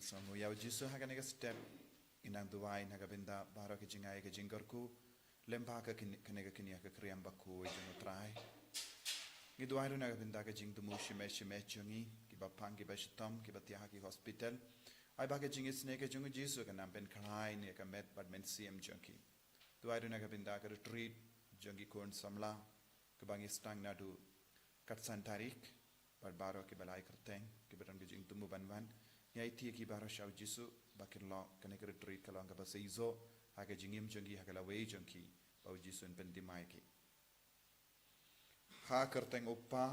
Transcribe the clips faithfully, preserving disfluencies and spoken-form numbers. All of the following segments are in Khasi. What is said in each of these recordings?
Sa ngu ïa u Jisu ha kane ka step, ngi nang duwai na ka bynta baroh ka jingai ka jingkyrkhu, lem bad ka kine, kane ka kine ka kriam bakhuid jong u Trai. Ngi duwai ruh na ka bynta ka jingthmu shimet shimet jong ngi, kiba pang kiba shitom, kiba thiah ha ki hospital. Ai ba ka jingisynei ka jong u Jisu kan nang pynkhlaiñ ïa ka met bad mynsiem jong ki. Duwai ruh na ka bynta ka retreat jong ki khun samla, kaba ngi sdang naduh katsan tarik, bad baroh kiba lai kyrteng, kiba don ka jingthmu ban wan. Ngi aiti ïa ki baroh sha u Jisu, ba kin long, kane ka retreat ka long kaba seisoh ha ka jingim jong ki, ha ka lawei jong ki, ba u Jisu un pynthymmai ïa ki. Ha ka kyrteng u Kpa,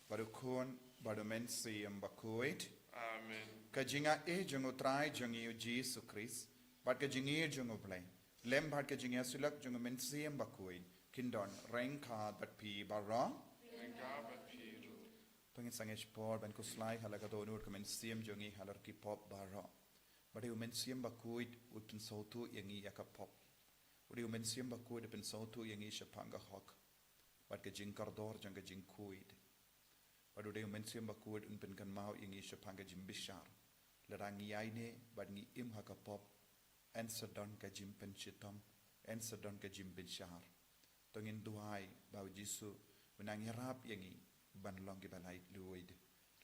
bad u Khun, bad u Mynsiem Bakhuid. Amen. Ka jingaiei jong u Trai jong ngi u Jisu Khrist, bad ka jingïeit jong u Blei, lem bad ka jingïasyllok jong u Mynsiem Bakhuid, kin don ryngkat bad phi baroh. Ryngkat bad phi ruh. To ngin sangeh shipor ban khuslai ha la ka dohnud ka mynsiem jong ngi halor ki pop baroh. Ba dei u Mynsiem Bakhuid u pynsngewthuh ïa ngi ïa ka pop. U dei u Mynsiem Bakhuid u pynsngewthuh ïa ngi shaphang ka hok bad ka jingkordor jong ka jingkhuid. Bad u dei u Mynsiem Bakhuid un pynkynmaw ïa ngi shaphang ka jingbishar. Lada ngi ïaineh bad ngi im ha ka pop, yn sa don ka jingpynshitom, yn sa don ka jingbishar. To ngin duwai ba u Jisu un nang ïarap ïa ngi ban long kiba laitluid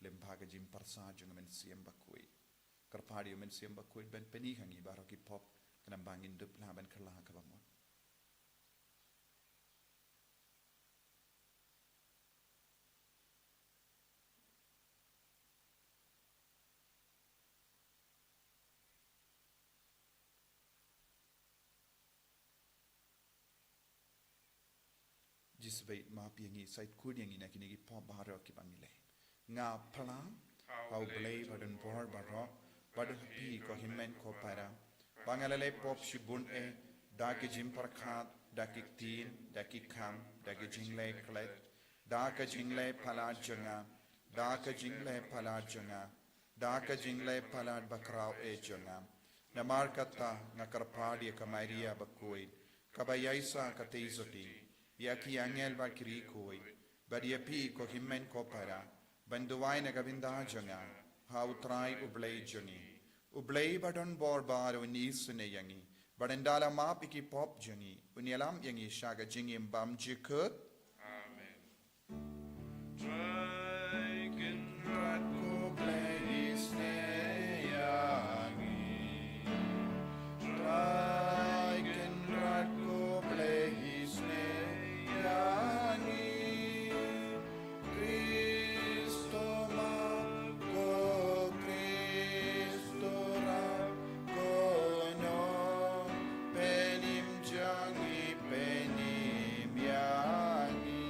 lem bad ka jingpyrsad jong u Mynsiem Bakhuid. Kyrpad ïa u Mynsiem Bakhuid ban pyni ha ngi baroh ki pop, khnang ba ngin dup lah ban kylla kaba mut. Jisu bad map ïa ngi, sa ïeit khuid ïa ngi na kine ki pop baroh kiba ngi leh. Nga phla ha u Blei badonbor baroh, bad ha phi ko hynmen ko para, ba nga la leh pop shibun eh, da ki jingpyrkhat, da ki ktien, da ki kam, da ki jingleh klet, da ka jingleh palat jong nga, da ka jingleh palat jong nga, da ka jingleh palat bakhraw eh jong nga. Namar kata nga kyrpad ïa ka Maria bakhuid, kaba ïaishah katei sotti ïa ki angel bad ki riewkhuid, bad ïa phi ko hynmen ko para, ban duwai na ka bynta jong nga ha u Trai u Blei jong ngi. U Blei badonbor baroh un isynei ïa ngi, bad ynda la map ïa ki pop jong ngi, un ïalam ïa ngi sha ka jingim bymjukut. Amen. Trai Kynrad ko Blei isynei ïa ngi. Trai Kynrad ko Blei isynei ïa ngi. Khristo map ko, Khristo rap ko, nong pynim jong ngi pynim ïa ngi.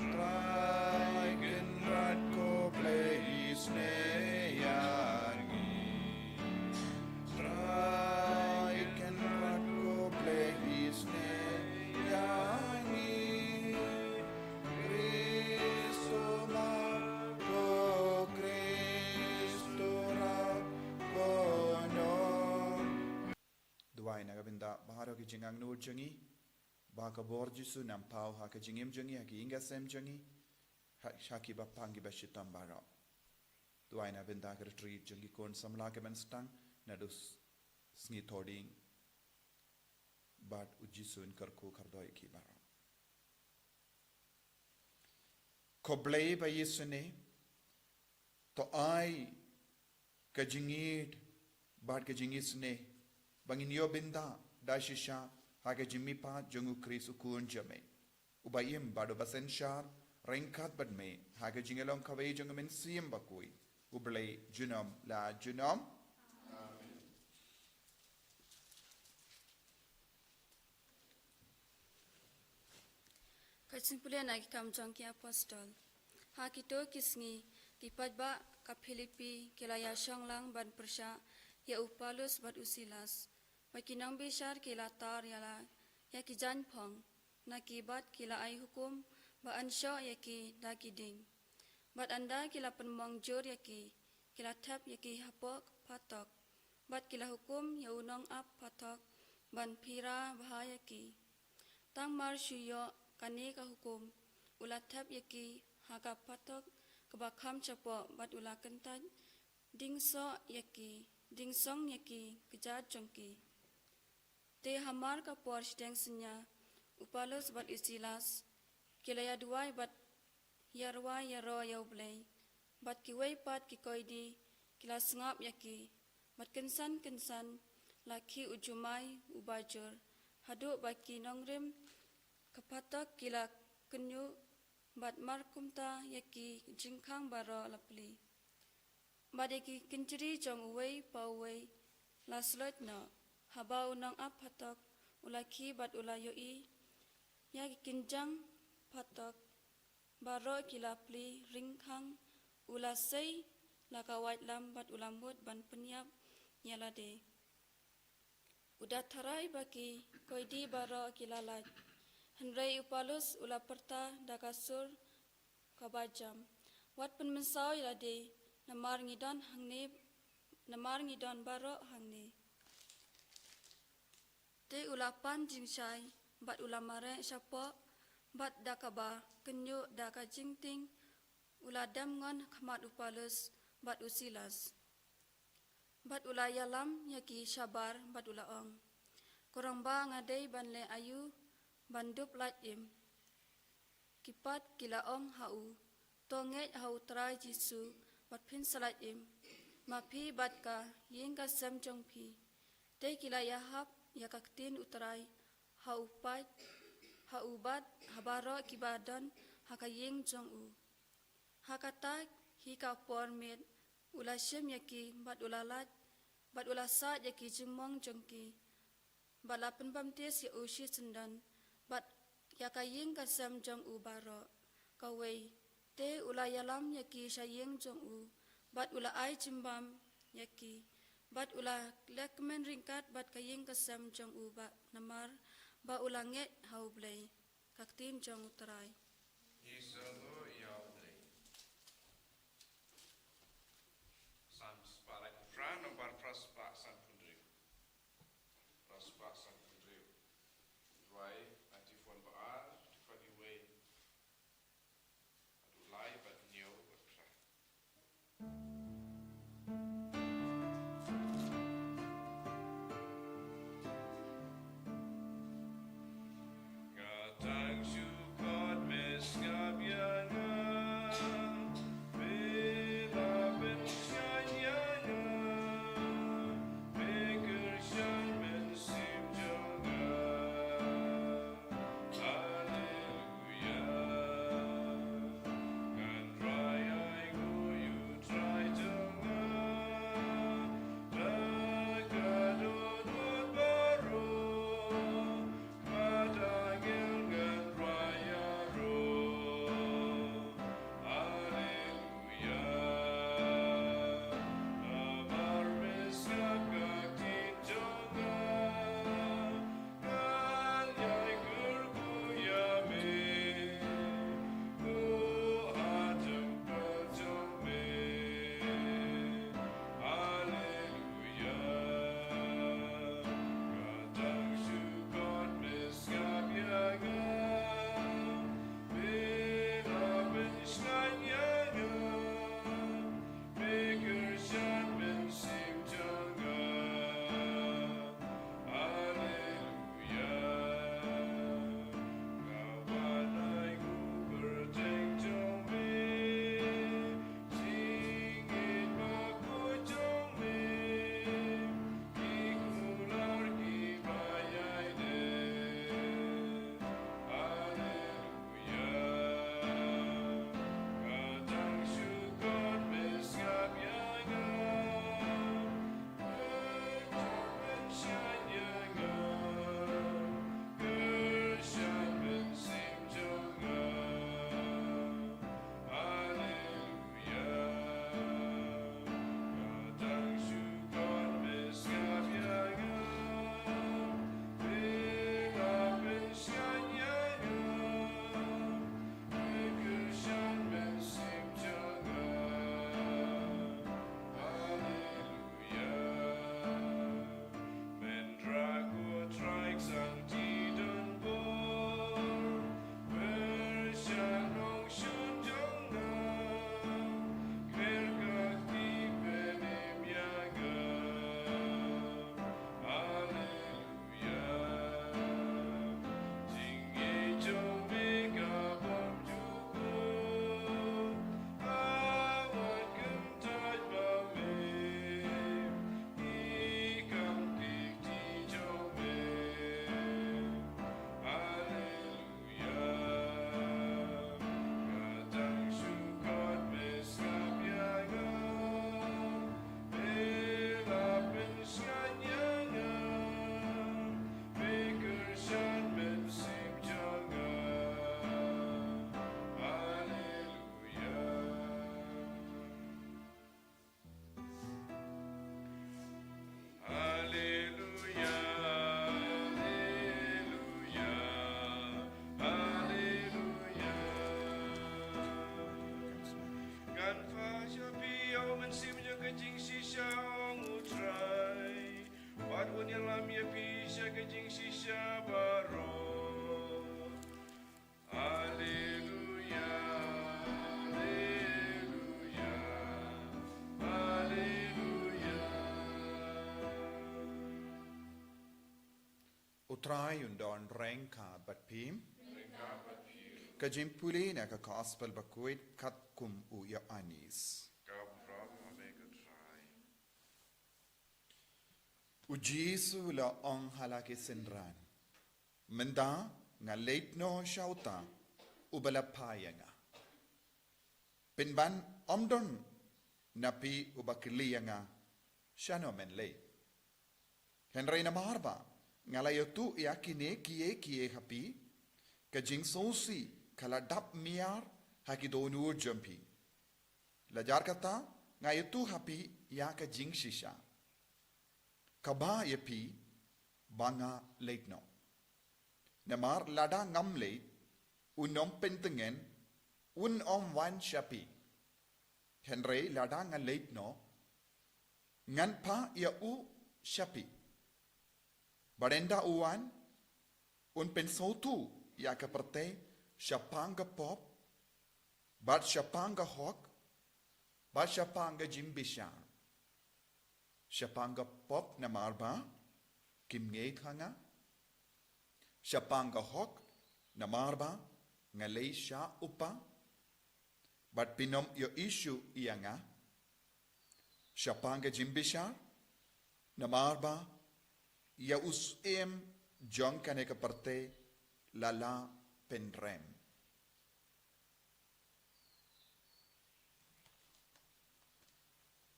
Trai Kynrad ko Blei isynei ïa ngi. Trai Kynrad ko Blei isynei ïa ngi. Khristo map ko, Khristo rap ko, nong. Duwai na ka bynta baroh ki jingangnud jong ngi, ba ka bor Jisu un nang paw ha ka jingim jong ngi, ha ki ïing ki sem jong ngi, ha, ha kiba pang kiba shitom baroh. Duwai na ka bynta ka retreat jong ki khun samla kiban sdang naduh s-, sngi Thohdieng, bad u Jisu un kyrkhu kyrdoh ïa ki baroh. Ko Blei ba isynei, to ai ka jingïeit bad ka jingisynei ba ngin ïoh bynta da shisha ha ka jingmihpat jong u Khrist u Khun jong me, uba im bad uba synshar ryngkat bad me ha ka jingïalong kawei jong u Mynsiem Bakhuid, U Blei junom la junom. Amen. Ka jingpule na ki Kam jong ki Apostol. Ha kito ki sngi, ki paidbah ka Philippi ki la ïashong lang ban pyrshah ïa u Paulus bad u Silas. Bad ki nongbishar ki la tar ïa la ïa ki jaiñphong na ki bad ki la ai hukum ba yn shoh ïa ki da ki dieng. Bad ynda ki la pynmong jur ïa ki, ki la thep ïa ki hapoh phatok. Bad ki la hukum ïa u nongap phatok ban phira bha ïa ki. Tang mar shu ïoh kane ka hukum, u la thep ïa ki ha ka phatok kaba kham shapoh, bad u la kyntait, ding song ïa ki, ding song ïa ki kjat jong ki. Te hamar ka por shiteng synñia, u Paulus bad u Silas ki la ïaduwai bad ïarwai ïaroh ïa U Blei, bad kiwei pat ki koidi ki la sngap ïa ki, bad kynsan kynsan la khih u jumai uba jur, haduh ba ki nongrim ka phatok ki la kynñiuh, bad markumta ïa ki jingkhang baroh la plie. Bad ïa ki kynjri jong uwei pa uwei la sloit noh. Haba u nongap phatok u la khie bad u la ïohi ïa ki kynjang phatok baroh ki la plie ryngkhang, u la sei la ka waitlam bad u la mut ban pynïap ïa lade. U da tharai ba ki koidi baroh ki la lait. Hynrei u Paulus u la pyrta da ka sur kaba jam, wat pynmynsaw ïa lade, namar ngi don hangne, namar ngi don baroh hangne. Te u la pan jingshai bad u la mareh shapoh, bad da kaba kynñiuh da ka jingtieng u la dem ngon ha khmat u Paulus bad u Silas. Bad u la ïalam ïa ki shabar bad u la ong, "Ko rangbah, nga dei ban leh aïu ban dup lait im?" Ki pat ki la ong ha u, "To ngeit ha u Trai Jisu bad phin sa lait im, ma phi bad ka ïing ka sem jong phi." Te ki la ïahap ïa ka ktien u Trai ha u pat, ha u bad ha baroh kiba don ha ka ïing jong u. Ha kata hi ka por miet u la shim ïa ki bad u la lait, bad u la sah ïa ki jingmong jong ki, bad la pynbaptis ïa u shisyndon bad ïa ka ïing ka sem jong u baroh. Kawei, te u la ïalam ïa ki sha ïing jong u, bad u la ai jingbam ïa ki, bad u la lehkmen ryngkat bad ka ïing ka sem jong u, ba namar ba u la ngeit ha U Blei. Ka ktien jong u Trai. Ngi sngewbha ïa U Blei. Salm spah laiphew phra, nombar phra spah sanphew hynriew. Phra spah sanphew hynriew. Rwai na ki phone ba ar, ki phone iwei. Haduh lai bad hynñiew bad phra. Nga tang shu khot, me sngap ïa Trai un don ryngkat bad phi. Ka jingpule na ka Gospel bakhuid katkum u Ïoannis. U Jisu u la ong ha la ki synran, mynta nga leit noh sha uta uba la phai ïa nga. Pynban ym don na phi uba kylli ïa nga, shano men leit. Hynrei namar ba nga la ïathuh ïa kine kiei kiei ha phi, ka jingsngewsih ka la dap miar ha ki dohnud jong phi. La jar kata nga ïathuh ha phi ïa ka jingshisha kaba ïa phi ba nga leit noh. Namar lada ngam leit, u nongpyntngen un ym wan sha phi. Hynrei lada nga leit noh, ngan phah ïa u sha phi. Bad ynda u wan, un pynsngewthuh ïa ka pyrthei shaphang ka pop, bad shaphang ka hok, bad shaphang ka jingbishar. Shaphang ka pop namar ba kim ngeit ha nga. Shaphang ka hok namar ba nga leit sha u Kpa bad phin ym ïoh issue ïa nga. Shaphang ka jingbishar namar ba ïa u Syiem jong kane ka pyrthei la la pynrem.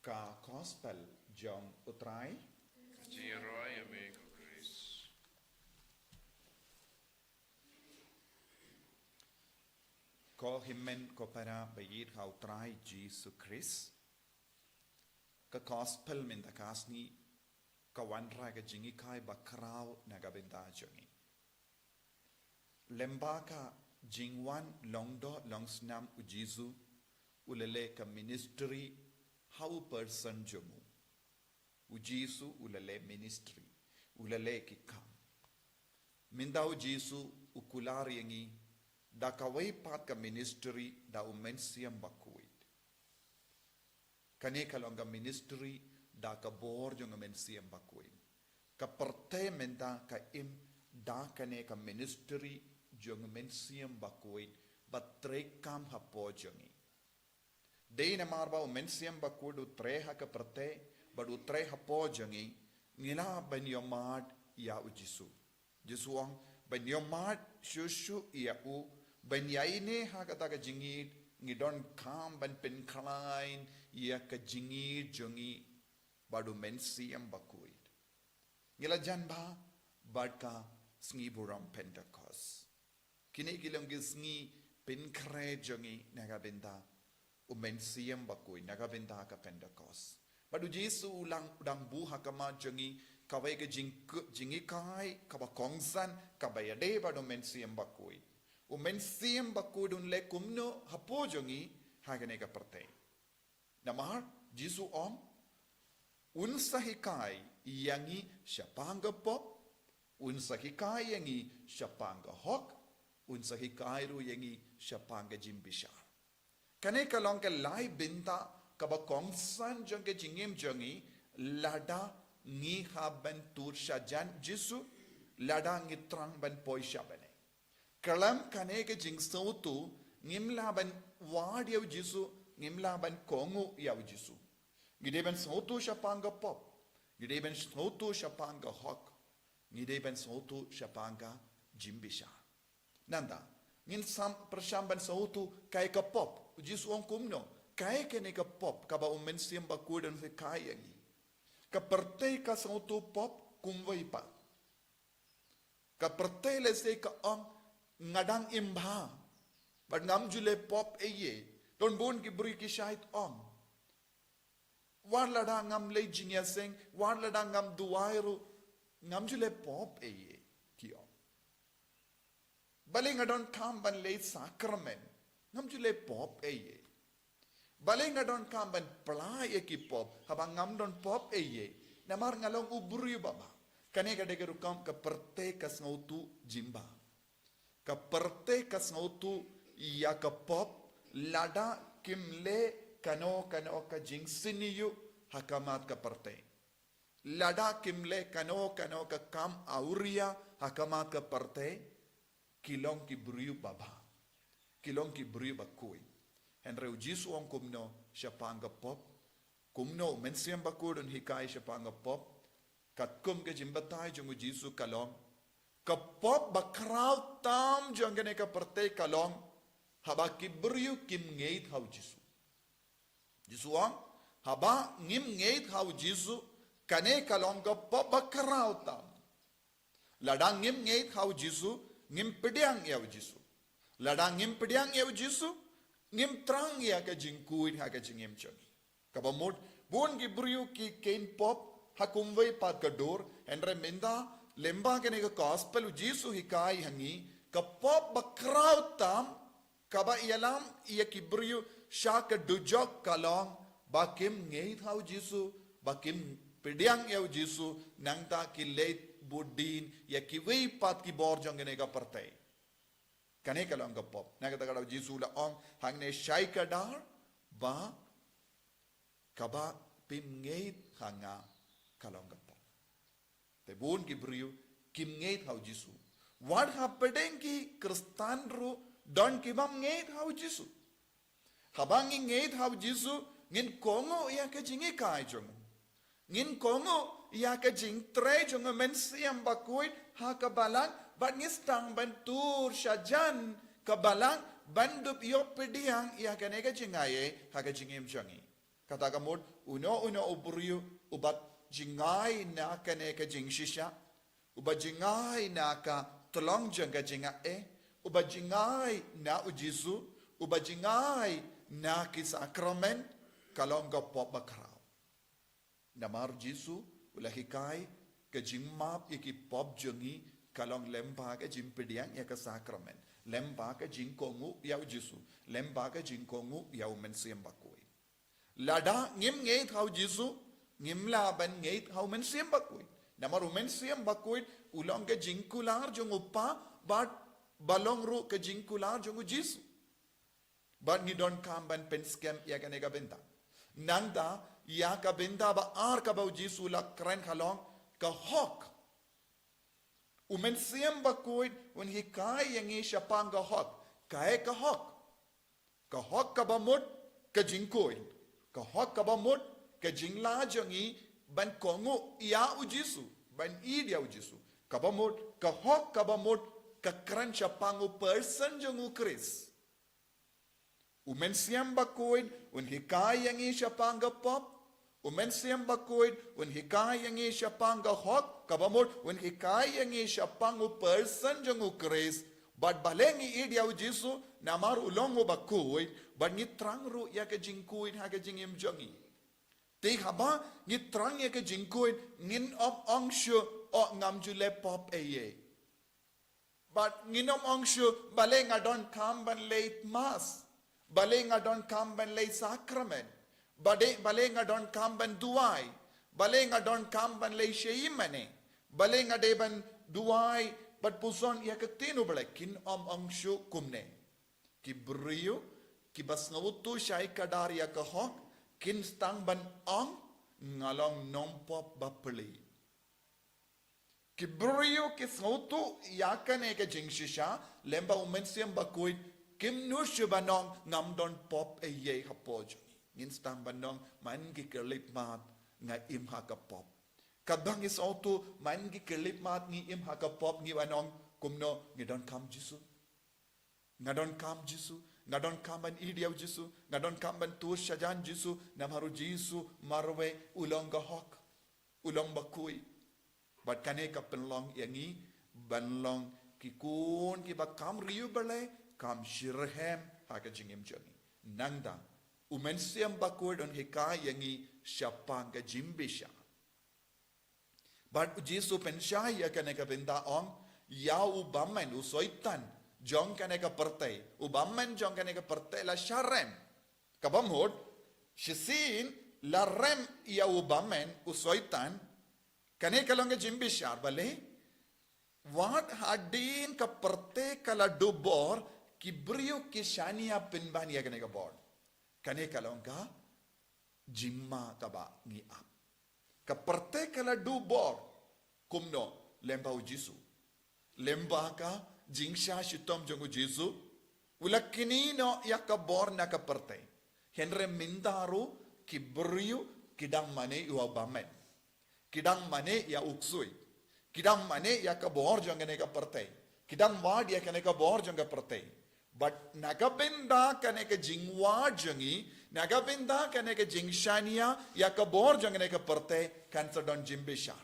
Ka Gospel jong u Trai. Ka jingrwai ïa me ko Khrist. Ko hynmen ko para ba ïeit ha u Trai Jisu Khrist. Ka Gospel mynta ka sngi ka wanrah ka jinghikai bakhraw na ka bynta jong ngi. Lyngba ka jingwan long doh long snam u Jisu u la leh ka ministry ha u person jong u. U Jisu u la leh ministry, u la leh ki kam. Mynta u Jisu u kular ïa ngi da kawei pat ka ministry da u Mynsiem Bakhuid. Kane ka long ka ministry da ka bor jong u Mynsiem Bakhuid. Ka pyrthei mynta ka im da kane ka ministry jong u Mynsiem Bakhuid ba trei kam hapoh jong ngi. Dei namar ba u Mynsiem Bakhuid u trei ha ka pyrthei bad u trei hapoh jong ngi, ngi lah ban ïohmad ïa u Jisu. Jisu u ong ban ïohmad shuh shuh ïa u, ban ïaineh ha kata ka jingïeit, ngi donkam ban pynkhlaiñ ïa ka jingïeit jong ngi bad u Mynsiem Bakhuid. Ngi la jan bha bad ka sngi burom Pentekost. Kine ki long ki sngi pynkhreh jong ngi na ka bynta u Mynsiem Bakhuid, na ka bynta ka Pentekost. Bad u Jisu u la dang buh ha khmat jong ngi kawei ka jing, jinghikai kaba kongsan kaba ïadei bad u Mynsiem Bakhuid. U Mynsiem Bakhuid un leh kumno hapoh jong ngi ha kane ka pyrthei. Namar Jisu u ong un sa hikai ïa ngi shaphang ka pop, un sa hikai ïa ngi shaphang ka hok, un sa hikai ruh ïa ngi shaphang ka jingbishar. Kane ka long ka lai bynta kaba kongsan jong ka jingim jong ngi lada ngi hap ban tur shajan Jisu, lada ngi thrang ban poi sha bneng. Khlem kane ka jingsngewthuh ngim lah ban wad ïa u Jisu, ngim lah ban kohnguh ïa u Jisu. Ngi dei ban sngewthuh shaphang ka pop, ngi dei ban sngewthuh shaphang ka hok, ngi dei ban sngewthuh shaphang ka jingbishar. Nangta ngin sam pyrshang ban sngewthuh kaei ka pop. U Jisu u ong kumno? Kaei kane ka pop kaba u Mynsiem Bakhuid un hikai ïa ngi. Ka pyrthei ka sngewthuh pop kumwei pat. Ka pyrthei lehse ka ong nga dang im bha bad ngam ju leh pop ei ei. Don bun ki briew ki shait ong wat lada ngam leit jingïaseng, wat lada ngam duwai ruh, ngam ju leh pop ei ei, ki ong. Balei nga donkam ban leit sakramen, ngam ju leh pop ei ei. Balei nga donkam ban plie ïa ki pop haba ngam don pop ei ei, namar nga long u briew ba bha. Kane ka dei ka rukom ka pyrthei ka sngewthuh jingbha. Ka pyrthei ka sngewthuh ïa ka pop lada kim leh kano kano ka jingsniew ha khmat ka pyrthei. Lada kim leh kano kano ka kam awria ha khmat ka pyrthei, ki long ki briew babha, ki long ki briew bakhuid. Hynrei u Jisu u ong kumno shaphang ka pop? Kumno u Mynsiem Bakhuid un hikai shaphang ka pop? Katkum ka jingbatai jong u Jisu ka long, ka pop bakhraw tam jong kane ka pyrthei ka long haba ki briew kim ngeit ha u Jisu. Jisu u ong, haba ngim ngeit ha u Jisu, kane ka long ka pop bakhraw tam. Lada ngim ngeit ha u Jisu, ngim pdiang ïa u Jisu. Lada ngim pdiang ïa u Jisu, ngim thrang ïa ka jingkhuid ha ka jingim jong ngi. Kaba mut, bun ki briew ki kheiñ pop ha kumwei pat ka dur, hynrei mynta, lyngba kane ka gospel u Jisu u hikai ha ngi, ka pop bakhraw tam kaba ïalam ïa ki briew sha ka dujok ka long ba kim ngeit ha u Jisu, ba kim pdiang ïa u Jisu, nangta ki leit bud dien ïa kiwei pat ki bor jong kane ka pyrthei. Kane ka long ka pop. Na kata ka daw u Jisu u la ong hangne shai kdar ba kaba phim ngeit ha nga ka long ka pop. Te bun ki briew kim ngeit ha u Jisu. Wat hapdeng ki Khristan ruh don ki bym ngeit ha u Jisu. Haba ngi ngeit ha u Jisu, ngin kohnguh ïa ka jinghikai jong u. Ngin kohnguh ïa ka jingtrei jong u Mynsiem Bakhuid ha ka balang, bad ngi sdang ban tur shajan ka balang ban dup ïoh pdiang ïa kane ka jingai ha ka jingim jong ngi. Kata ka mut, uno uno u briew uba jngai na kane ka jingshisha, uba jngai na ka tlong jong ka jingaiei, uba jngai na u Jisu, uba jngai na ki sakramen, ka long ka pop bakhraw. Namar u Jisu u la hikai ka jingmap ïa ki pop jong ngi ka long lyngba ka jingpdiang ïa ka sakramen, lyngba ka jingkohnguh ïa u Jisu, lyngba ka jingkohnguh ïa u Mynsiem Bakhuid. Lada ngim ngeit ha u Jisu, ngim lah ban ngeit ha u Mynsiem Bakhuid. Namar u Mynsiem Bakhuid u long ka jingkular jong u Kpa bad ba long ruh ka jingkular jong u Jisu. Bad ngi donkam ban pynskhem ïa kane ka bynta. Nangta, ïa ka bynta ba ar kaba u Jisu u la kren ka long ka hok. U Mynsiem Bakhuid un hikai ïa ngi shaphang ka hok. Kaei ka hok? Ka hok kaba mut ka jingkhuid. Ka hok kaba mut ka jinglah jong ngi ban kohnguh ïa u Jisu, ban ïeit ïa u Jisu. Kaba mut, ka hok kaba mut ka kren shaphang u person jong u Khrist. U Mynsiem Bakhuid un hikai ïa ngi shaphang ka pop. U Mynsiem Bakhuid un hikai ïa ngi shaphang ka hok, kaba mut un hikai ïa ngi shaphang u person jong u Khrist. Bad balei ngi ïeit ïa u Jisu, namar u long uba khuid, bad ngi thrang ruh ïa ka jingkhuid ha ka jingim jong ngi. Te haba ngi thrang ïa ka jingkhuid, ngin ym ong shuh, oh, ngam ju leh pop eiei. Bad ngin ym ong shuh, balei nga donkam ban leit mass, balei nga donkam ban leit sakramen, balei, balei nga donkam ban duwai, balei nga donkam ban leit shei mane, balei nga dei ban duwai bad puson ïa ka ktien u Blei. Kin ym ong shuh kumne. Ki briew kiba sngewthuh shai kdar ïa ka hok kin sdang ban ong, nga long nongpop bapli. Ki briew ki sngewthuh ïa kane ka jingshisha lyngba u Mynsiem Bakhuid, kim nud shuh ban ong ngam don pop eiei hapoh jong ngi. Ngin sdang ban ong man ki khyllipmat nga im ha ka pop. Katba ngi sngewthuh man ki khyllipmat ngi im ha ka pop, ngi wan ong kumno? Ngi donkam Jisu. Nga donkam Jisu, nga donkam ban ïeit ïa u Jisu, nga donkam ban tur shajan Jisu, namar u Jisu marwei u long ka hok, u long bakhuid. Bad kane ka pynlong ïa ngi ban long ki khun kiba kam riewblei, kam shitrhem ha ka jingim jong ngi. Nangta u Mynsiem Bakhuid un hikai ïa ngi shaphang ka jingbishar. Bad u Jisu pynshai ïa kane ka bynta, ong, ïa u bymman, u soitan jong kane ka pyrthei, u bymman jong kane ka pyrthei la sharem. Kaba mut, shisien la rem ïa u bymman, u soitan. Kane ka long ka jingbishar, balei? Wat hadien ka pyrthei ka la duh bor, ki briew ki shaniah pynban ïa kane ka bor. Kane ka long ka jingma kaba ngi ap. Ka pyrthei ka la duh bor. Kumno? Lyngba u Jisu. Lyngba ka jingsha shitom jong u Jisu, u la knieh noh ïa ka bor na ka pyrthei. Hynrei mynta ruh ki briew ki dang mane ïa u bymman. Ki dang mane ïa u ksuid. Ki dang mane ïa ka bor jong kane ka pyrthei. Ki dang wad ïa kane ka bor jong ka pyrthei. Bad na ka bynta kane ka jingwad jong ngi, na ka bynta kane ka jingshaniah ïa ka bor jong kane ka pyrthei, kan sa don jingbishar.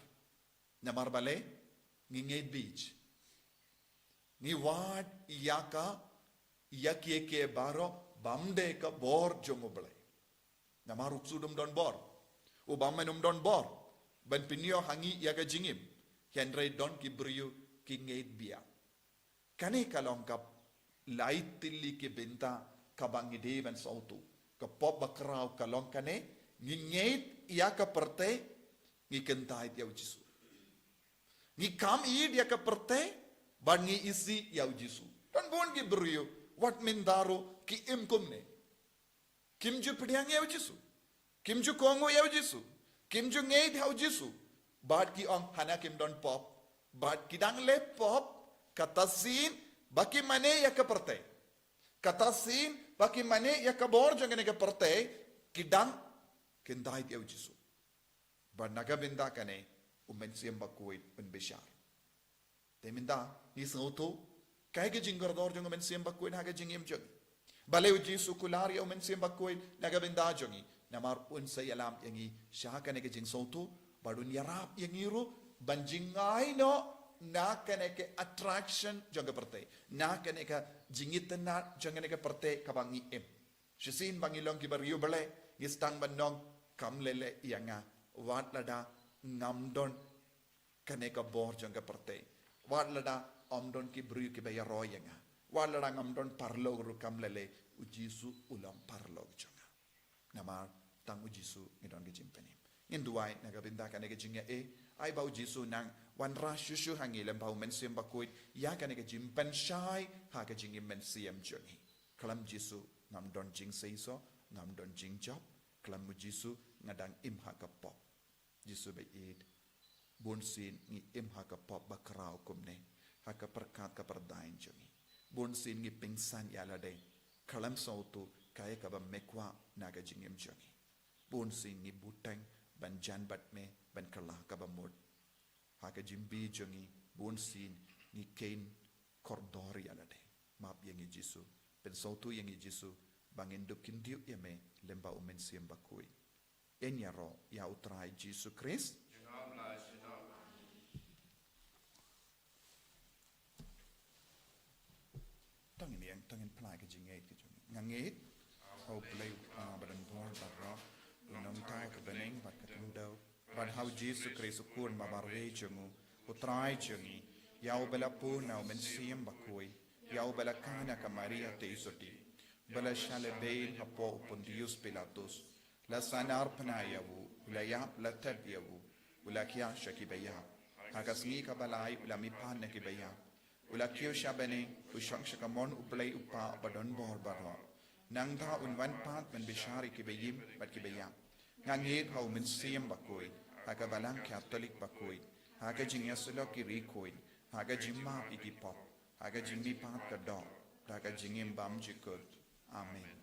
Namar balei? Ngi ngeit beit. Ngi wad ïa ka, ïa kiei kiei baroh bym dei ka bor jong U Blei. Namar u ksuid um don bor, u bymman um don bor ban pynïoh ha ngi ïa ka jingim. Hynrei don ki briew ki ngeit biang. Kane ka long ka lai tylli ki bynta kaba ngi dei ban sngewthuh. Ka pop bakhraw ka long kane, ngi ngeit ïa ka pyrthei, ngi kyntait ïa u Jisu. Ngi kam ïeit ïa ka pyrthei, bad ngi isih ïa u Jisu. Don bun ki briew wat mynta ruh ki im kumne. Kim ju pdiang ïa u Jisu. Kim ju kohnguh ïa u Jisu. Kim ju ngeit ha u Jisu. Bad ki ong hana kim don pop. Bad ki dang leh pop, kata shisien ba ki mane ïa ka pyrthei. Kata shisien ba ki mane ïa ka bor jong kane ka pyrthei, ki dang kyntait ïa u Jisu. Bad na ka bynta kane, u Mynsiem Bakhuid un bishar. Te mynta ngi sngewthuh kaei ka jingkordor jong u Mynsiem Bakhuid ha ka jingim jong ngi. Balei u Jisu u kular ïa u Mynsiem Bakhuid na ka bynta jong ngi? Namar un sa ïalam ïa ngi sha kane ka jingsngewthuh, bad un ïarap ïa ngi ruh ban jngai noh na kane ka attraction jong ka pyrthei, na kane ka jingitynnad jong kane ka pyrthei kaba ngi im. Shisien ba ngi long kiba riewblei, ngi sdang ban ong, kam leh leh ïa nga, wat lada ngam don kane ka bor jong ka pyrthei. Wat lada ym don ki briew kiba ïaroh ïa nga. Wat lada ngam don paralok ruh kam leh leh, u Jisu u long paralok jong nga. Namar tang u Jisu ngi don ka jingpynim. Ngin duwai na ka bynta kane ka jingïaid, ai ba u Jisu un nang wanrah shuh shuh ha ngi lyngba u Mynsiem Bakhuid ïa kane ka jingpynshai ha ka jingim mynsiem jong ngi. Khlem Jisu ngam don jingseisoh, ngam don jingjop, khlem u Jisu nga dang im ha ka pop. Jisu ba ïeit, bun sien ngi im ha ka pop bakhraw kumne, ha ka pyrkhat ka pyrdain jong ngi. Bun sien ngi pynsan ïa lade, khlem sngewthuh kaei kaba me kwah na ka jingim jong ngi. Bun sien ngi bteng ban jan bad me, ban kylla kaba mut. Ha ka jingbi jong ngi, bun sien ngi kheiñ kordor ïa lade. Map ïa ngi Jisu, pynsngewthuh ïa ngi Jisu, ba ngin dup kyntiew ïa me lyngba u Mynsiem Bakhuid. Yn ïaroh ïa u Trai Jisu Khrist. Tang ngin ïeng, tang ngin phla ka jingngeit ka jong ngi. Nga ngeit ha u Blei u Kpa badonbor baroh, u Nongthaw ka bneng bad ka khyndew, bad ha u Jisu Khrist u Khun ba marwei jong u, u Trai jong ngi, ïa uba la pun na u Mynsiem Bakhuid, ïa uba la kha na ka Maria Theisotti, ba la shah lehbein hapoh u Pontius Pilatus, la sahnarphna ïa u, u la ïap, la thep ïa u, u la khiah sha kiba ïap. Ha ka sngi kaba lai u la mihpat na kiba ïap. U la kiew sha bneng, u shong sha kamon u Blei u Kpa badonbor baroh. Nangta un wan pat ban bishar ïa kiba im bad kiba ïap. Nga ngeit ha u Mynsiem Bakhuid, ha ka Balang Katholik bakhuid, ha ka jingïasyllok ki riewkhuid, ha ka jingmap ïa ki pop, ha ka jingmihpat ka doh, ha ka jingim bymjukut. Amen.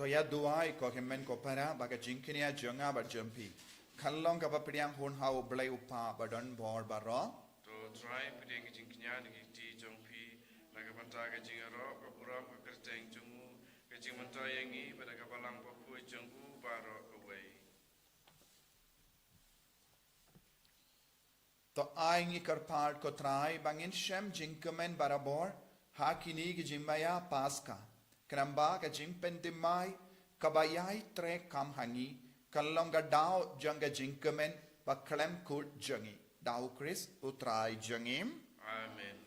Ïa duwai ko hynmen ko para ba ka jingkñia jong nga bad jong phi kan long kaba pdiang hun ha U Blei U Kpa ba don bor baroh. To Trai, pdiang ka jingkñia na ki kti jong phi na ka bynta ka jingïaroh, ka burom, ka kyrteng jong u, ka jingmyntoi ïa ngi bad ka balang bakhuid jong u baroh kawei. To ai ngi kyrpad ko Trai ba ngin shem jingkmen barabor ha kine ki jingmaïa Paska, khnang ba ka jingpynthymmai kaba ïai trei kam ha ngi kan long ka daw jong ka jingkmen ba khlem kut jong ngi. Da U Khrist U Trai jong ngi. Amen.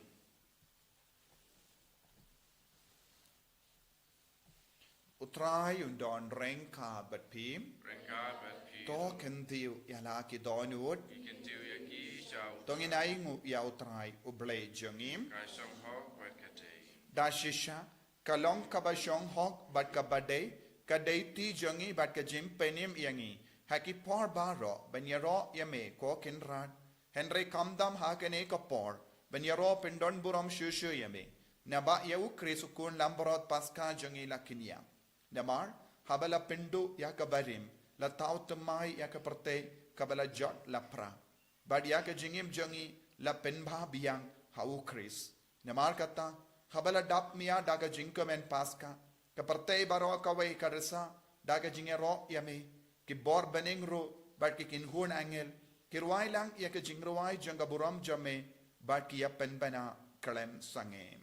U Trai un don ryngkat bad phi. Ryngkat bad phi. To kyntiew ïa la ki dohnud. Ki kyntiew ïa ki sha U Trai. To ngin ainguh ïa U Trai U Blei jong ngi. Ka shong hok bad ka dei. Da shisha ka long kaba shong hok bad kaba dei ka dei kti jong ngi bad ka jingpynim ïa ngi ha ki por baroh ban ïaroh ïa me ko Kynrad. Hynrei kam dam ha kane ka por ban ïaroh pyndon burom shuh shuh ïa me, naba ïa U Khrist U Khun Langbrot Paska jong ngi la kñia. Namar haba la pynduh ïa ka barim, la thaw thymmai ïa ka pyrthei kaba la jot la pra, bad ïa ka jingim jong ngi la pynbha biang ha U Khrist. Namar kata, haba la dap mih da ka jingkmen Paska, ka pyrthei baroh kawei ka risa da ka jingïaroh ïa me. Ki bor bneng ruh bad ki kynhun angel ki rwai lang ïa ka jingrwai jong ka burom jong me bad ki ïa pynbna khlem sangeh.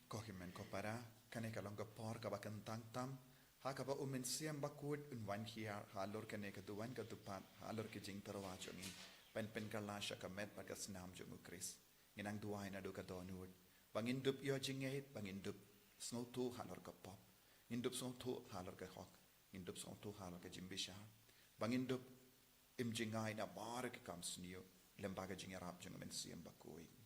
Ko hynmen ko para, kane ka long ka por kaba kyntang tam ha kaba U Mynsiem Bakhuid un wan hiar halor kane ka duwan ka dkhot, halor ki jingtyrwa jong ngi, ban pynkylla sha ka met bad ka snam jong U Khrist. Ngin nang duwai naduh ka dohnud ba ngin dup ïoh jingngeit, ba ngin dup sngewthuh halor ka pop, ngin dup sngewthuh halor ka hok, ngin dup sngewthuh halor ka jingbishar, ba ngin dup im jngai namar ki kam sniew lem bad ka jingïarap jong U Mynsiem Bakhuid.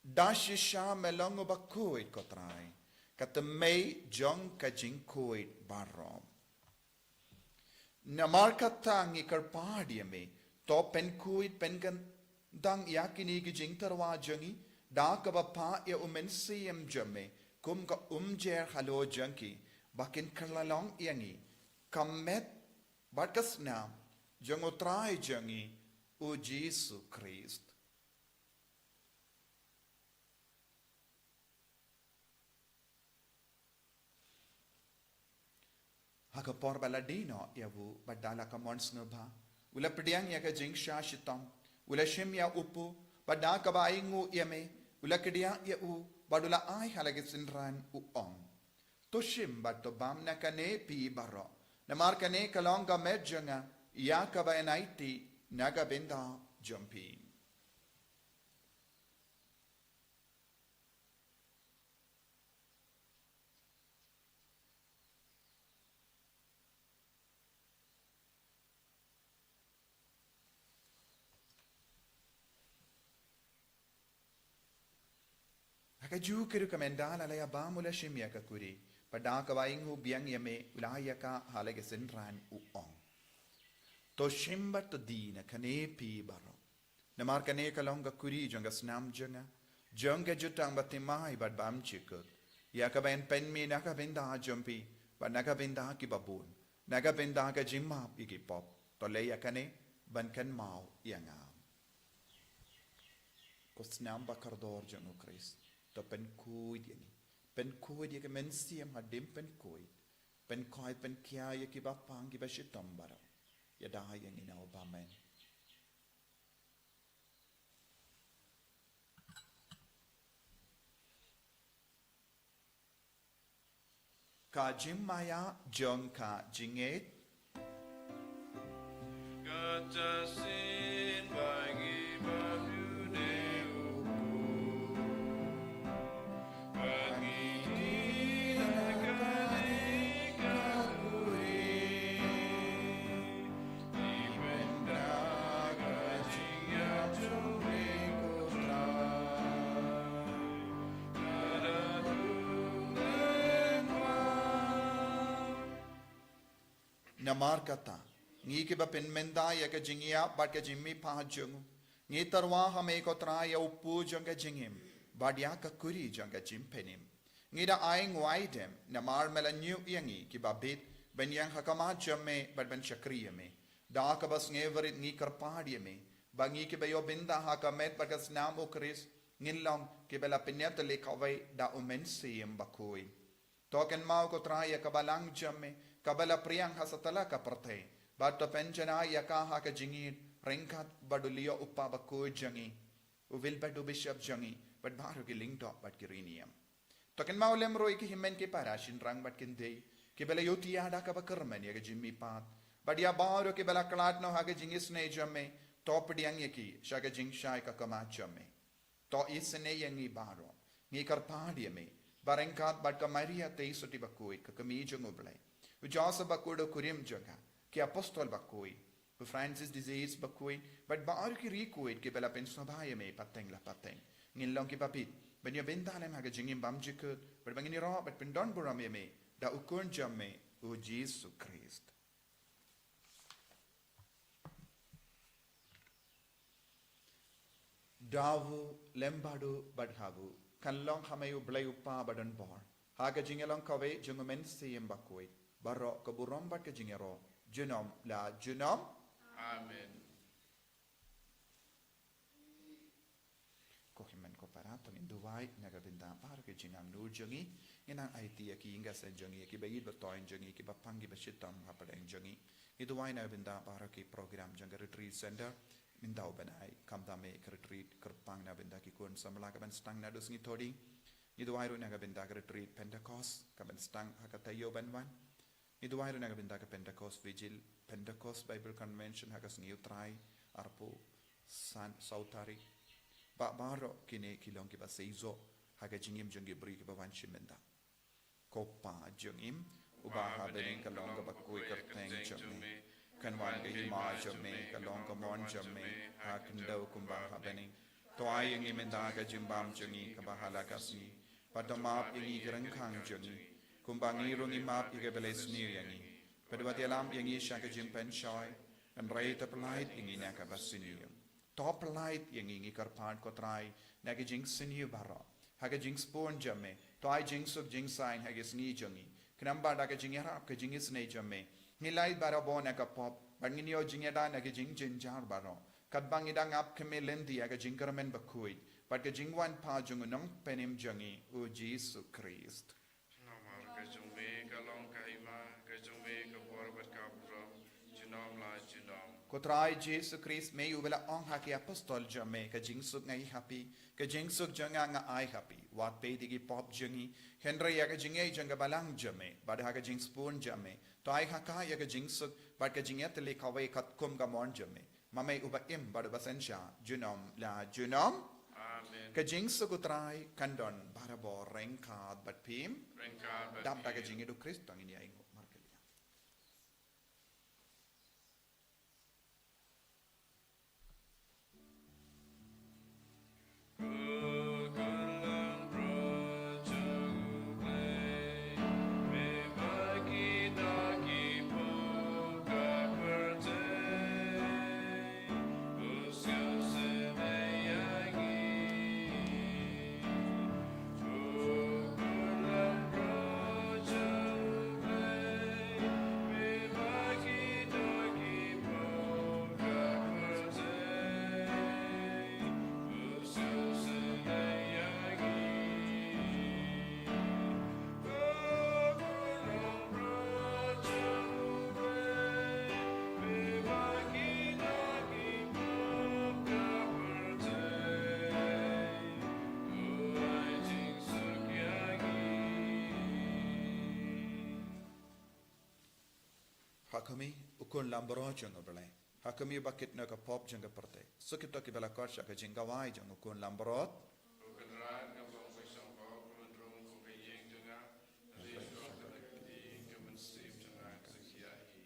Da shisha me long uba khuid ko Trai, ka thymmei jong ka jingkhuid baroh. Namar kata ngi kyrpad ïa me, to pynkhuid pynkyndang ïa kine ki jingtyrwa jong ngi da kaba phah ïa U Mynsiem jong me kum ka umjer halor jong ki, ba kin kylla long ïa ngi ka met bad ka snam jong U Trai jong ngi U Jisu Khrist. Ha ka por ba la die noh ïa u bad da la ka mon sngewbha, u la pdiang ïa ka jingshah shitom, u la shim ïa u kpu, bad da kaba ainguh ïa me, u la kdiah ïa u bad u la ai ha la ki synran, u ong: To shim bad to bam na kane phi baroh, namar kane ka long ka met jong nga ïa kaba yn aiti na ka bynta jong phi. Ha kajuh ka rukom, ynda la ïa bam, u la shim ïa ka kuri, bad da kaba ainguh biang ïa me, u la ai ïa ka ha la ki synran, u ong: To shim bad to die na kane phi baroh, namar kane ka long ka kuri jong ka snam jong nga, jong ka jutang bathymmai bad bymjukut, ïa kaba yn pynmih na ka bynta jong phi bad na ka bynta kiba bun. Na ka bynta ka jingmap ïa ki pop, to leh ïa kane ban kynmaw ïa nga. Ko snam ba kordor jong U Khrist, to pynkhuid ïa ngi. Pynkhuid ïa ki mynsiem hadien pynkhuid. Pynkhuid pynkhia ïa ki ba pang ki ba shitom baroh. Ïada ïa ngi na u bymman. Ka jingmaïa jong ka jingngeit. Kata sin bagi babu ne upu. Bagi dina kane ka buri. Namar kata, ngi kiba pynmynta ïa ka jingïap bad ka jingmihpat jong u, ngi tyrwa ha me ko Trai ïa u pu jong ka jingim, bad ïa ka kuri jong ka jingpynim. Ngi da ai nguaidem, namar me la ñiew ïa ngi kiba bit, ban ïeng ha khmat jong me, bad ban shakri ïa me. Da kaba sngewrit ngi kyrpad ïa me, ba ngi kiba ïoh bynta ha ka met bad ka snam U Khrist, ngin long kiba la pynïatylli kawei da u Mynsiem Bakhuid. To kynmaw ko Trai ïa ka balang jong me, kaba la phriang ha satlak ka pyrthei, bad to pynjanai ïa ka ha ka jingïeit, ryngkat bad u Leo u kpa bakhuid jong ngi, u Wilbert u bishop jong ngi, bad baroh ki lyngdoh bad ki riewniam. To kynmaw lem ruh ïa ki hynmen ki para shynrang bad kynthei, kiba la ïohthiah da kaba kyrmen ïa ka jingmihpat, bad ïa baroh kiba la khlad noh ha ka jingisynei jong me, to pdiang ïa ki sha ka jingshai ka khmat jong me. To isynei ïa ngi baroh, ngi kyrpad ïa me, ba ryngkat bad ka Maria Theisotti bakhuid ka kmie jong U Blei, u Joseph bakhuid u kurim jong ka, ki apostol bakhuid, u Francis de Sales bakhuid, bad baroh ki riewkhuid kiba la pynsngewbha ïa me pateng la pateng, ngin long kiba bit ban ïoh bynta lem ha ka jingim bymjukut, bad ba ngin ïaroh bad pyndonburom ïa me da u Khun jong me, u Jisu Khrist. Da u lem bad u bad ha u, kan long ha me U Blei U Kpa badonbor, ha ka jingïalong kawei jong u Mynsiem Bakhuid, baroh ka burom bad ka jingïaroh, junom la junom. Amen. Ko hynmen ko para, to ngin duwai na ka bynta baroh ki jingangnud jong ngi. Ngin nang aiti ïa ki ïing ki sem jong ngi, ïa kiba ïeit ba thoiñ jong ngi, kiba pang kiba shitom hapdeng jong ngi. Ngi duwai na ka bynta baroh ki program jong ka Retreat Center. Mynta u bnai, khamtam eh ka retreat kyrpang na ka bynta ki khun samla kaban sdang naduh sngi Thohdieng. Ngi duwai ruh na ka bynta ka retreat Pentecost kaban sdang ha ka taïew ban wan. Ngi duwai ruh na ka bynta ka Pentecost Vigil, Pentecost Bible Convention ha ka sngi U Trai, arphew san, saw tarik. Ba baroh kine ki long kiba seisoh ha ka jingim jong ki briew kiba wan shim bynta. Ko Pa jong ngi, uba ha bneng, ka long kaba khuid kyrteng jong me. Kan wan ka hima jong me, ka long ka mon jong me ha khyndew kumba ha bneng. To ai ïa ngi mynta ka jingbam jong ngi kaba ha la ka sngi. Bad to map ïa ngi ki ryngkhang jong ngi, kumba ngi ruh ngi map ïa kiba la isniew ïa ngi. Bad wat ïalam ïa ngi sha ka jingpynshoi, hynrei to pyllait ïa ngi na kaba sniew. To pyllait ïa ngi, ngi kyrpad ko Trai, na ki jingsniew baroh, ha ka jingsbun jong me. To ai jingsuk jingsaiñ ha ki sngi jong ngi, khnang ba da ka jingïarap ka jingisynei jong me, ngin lait barabor na ka pop, bad ngin ïoh jingïada na ki jingjynjar baroh. Katba ngi dang ap khmih lynti ïa ka jingkyrmen bakhuid bad ka jingwan pat jong u Nongpynim jong ngi, u Jisu Khrist. Namar ka jong me ka long ka hima, ka jong me ka bor bad ka burom, junom la junom. Ko Trai Jisu Khrist, me uba la ong ha ki apostol jong me, ka jingsuk nga ai ha phi, ka jingsuk jong nga nga ai ha phi. Wat peit ïa ki pop jong ngi, hynrei ïa ka jingïeit jong ka balang jong me, bad ha ka jingsbun jong me, to ai ha ka ïa ka jingsuk bad ka jingïatylli kawei katkum ka mon jong me. Ma me uba im bad uba synshar, junom la junom. Amen. Ka jingsuk u Trai kan don barabor ryngkat bad phi. Ryngkat bad phi. Dap da ka jingïeit u Khrist, to ngin ïa ainguh markylliang. Khmih, u Khun Langbrot jong U Blei. Ha khmih ba kit na ka pop jong ka pyrthei. Sa kito kiba la khot sha ka jingkawei jong u Khun Langbrot. U Kynrad, ngam long ba sngewbha, u Khun Rung, u Khun Ïing jong nga. Hynrei shuwa ka kti ka mynsiem jong nga ka sa khia hi.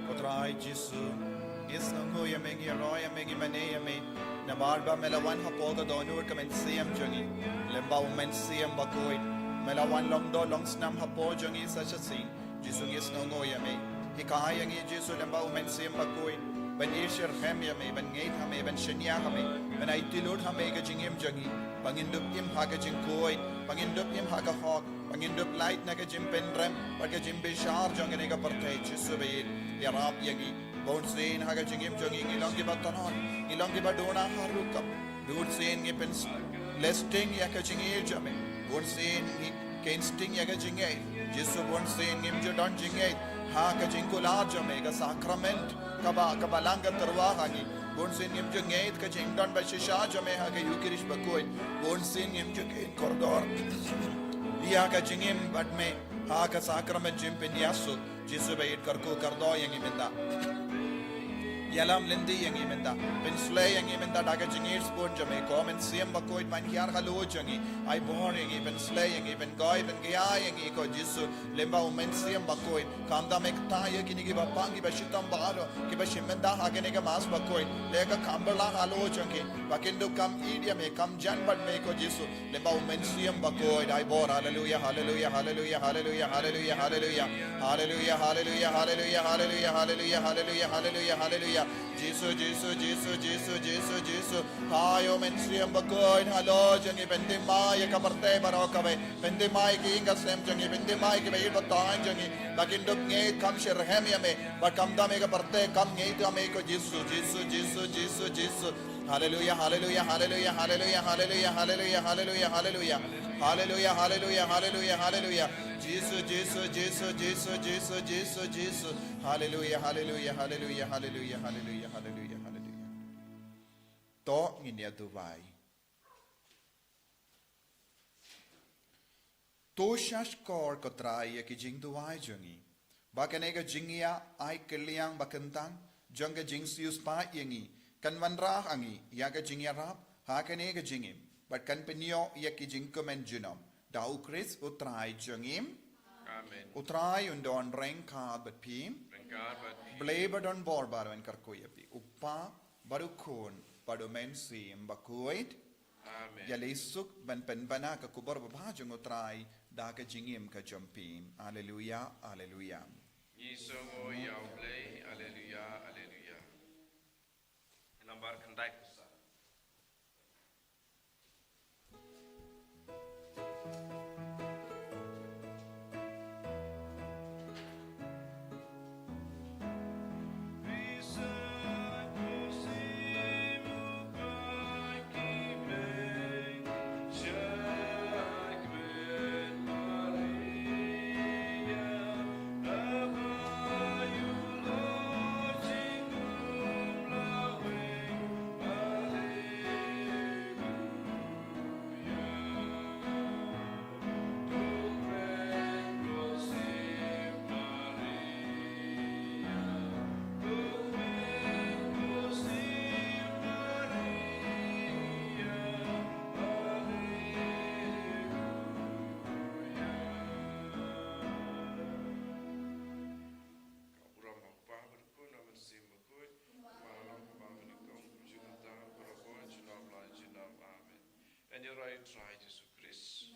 Ko Trai Jisu, ngi sngewnguh ïa me, ngi ïaroh ïa me, ngi mane ïa me. Namar ba me la wan hapoh ka dohnud ka mynsiem jong ngi. Lyngba u Mynsiem Bakhuid, me la wan long doh long snam hapoh jong ngi sa shisien. Jisu, ngi sngewnguh ïa me. Hikai ïa ngi Jisu lyngba u Mynsiem Bakhuid ban ïasyrhem ïa me, ban ngeit ha me, ban shaniah ha me, ban aiti lut ha me ka jingim jong ngi. Ba ngin dup im ha ka jingkhuid, ba ngin dup im ha ka hok, ba ngin dup lait na ka jingpynrem bad ka jingbishar jong kane ka pyrthei. Jisu baieit, ïarap ïa ngi. Bunsien ha ka jingim jong ngi ngi long kiba tlot, ngi long kiba duna ha rukom. Bunsien ngi pynleh sting ïa ka jingïeit jong me. Bunsien ngi kheiñ sting ïa ka jingngeit. Jisu, bunsien ngim ju don jingngeit ha ka jingkular jong me, ka sakrament kaba, kaba lang ka tyrwa ha ngi. Bunsien ngim ju ngeit ka jingdon ba shisha jong me ha ka Eukharist Bakhuid. Bunsien ngim ju kheiñ kordor ïa ka jingim bad me ha ka sakrament jingpynïasuk. Jisu baieit, kyrkhu kyrdoh ïa ngi mynta. Ïalam lynti ïa ngi mynta. Pynsleh ïa ngi mynta da ka jingïeit sbun jong me, ko Mynsiem Bakhuid, ban hiar halor jong ngi. Ai bor ïa ngi, pynsleh ïa ngi, pynkhuid, pynkhia ïa ngi, ko Jisu, lyngba u Mynsiem Bakhuid. Khamtam me kata ïa kine kiba pang, kiba shitom baroh, kiba shim bynta ha kane ka Mass Bakhuid. Leh ka kham bylla halor jong ki, ba kin dup kham ïeit ïa me, kham jan bad me, ko Jisu. Lyngba u Mynsiem Bakhuid, ai bor. Haleluia, haleluia, haleluia, haleluia, haleluia, haleluia. Haleluia, haleluia, haleluia, haleluia, haleluia, haleluia, haleluia, haleluia. Jisu, Jisu, Jisu, Jisu, Jisu, Jisu. Hai u Mynsiem Bakhuid, halor jong ngi, pynthymmai ïa ka pyrthei baroh kawei. Pynthymmai ki ïing ka sem jong ngi, pynthymmai kiba ïeit ba taiñ jong ngi. Ba kin dup ngeit, kham syrhem ïa me, bad khamtam ïa ka pyrthei, kham ngeit ïa me, ko Jisu, Jisu, Jisu, Jisu, Jisu. Hallelujah, hallelujah, hallelujah, hallelujah, hallelujah, hallelujah, hallelujah, hallelujah, hallelujah. Hallelujah, hallelujah, hallelujah, hallelujah. Jisu, Jisu, Jisu, Jisu, Jisu, Jisu, Jisu. Hallelujah, hallelujah, hallelujah, hallelujah, hallelujah, hallelujah, hallelujah. To ngin ïa duwai. To shahshkor ko Trai ïa ki jingduwai jong ngi. Ba kane ka jingïa ai kylliang ba kyntang jong ka jingsiewspah ïa ngi kan wanrah ha ngi ïa ka jingïarap ha kane ka jingim bad kan pynïoh ïa ki jingkmen junom. Da U Khrist U Trai jong ngi. Amen. U Trai un don ryngkat bad phi. Ryngkat bad phi. Blei ba don bor baroh un kyrkhu ïa phi. U Kpa bad U Khun bad U Mynsiem Bakhuid. Amen. Ïa lei suk ban pynbna ka khubor babha jong U Trai da ka jingim ka jong phi. Haleluya, haleluya. Ngi sngewnguh ïa U Blei, haleluya, haleluya. Nambar khyndai phew saw. Ka burom ba u Kpa bad u Khun bad u Mynsiem Bakhuid, ba long kumba mynnyngkong, kumjuh mynta, barabor, junom la junom. Amen. Ngan ïa rai ha U Trai Jisu Khrist.